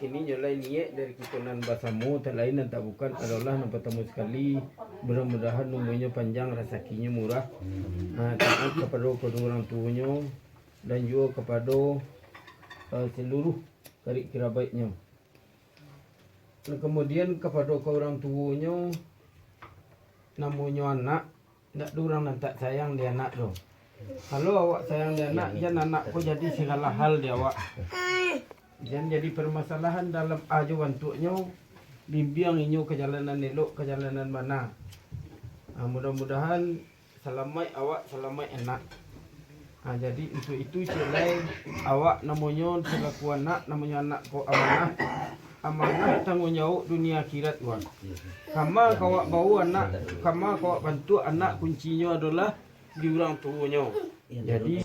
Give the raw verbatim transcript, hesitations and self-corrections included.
Iko nyo lai niaik dari kito nan basamo, tak lain nan tak bukan adolah nan partamo sakali, mudah-mudahan umuanyo panjang, rasakinyo murah. Ha, taat kapado kaduo urang tuonyo, dan juo kapado, eh, saluruah karib karabaiknyo. Nah, kamudian kapado ka urang tuonyo, namonyo anak, ndak ado urang nan tak sayang di anak tu. Kalau awak sayang di anak, jan anak ko jadi sagalo hal di awak. Jan jadi parmasalahan dalam a jo bantuaknyo, bimbiang inyo ka jalan nan elok, ka jalan nan bana. Ah, mudah-mudahan salamaik awak, salamaik anak. Ah, jadi, untuak itu, ciek lai, awak namonyo salaku anak, namonyo anak ko amanah. Amanah tangguang jawab dunia akhirat, wan. Kama ka awak bawa anak, kama ka awak bantuak anak, kuncinyo adolah di urang tuonyo. Jadi,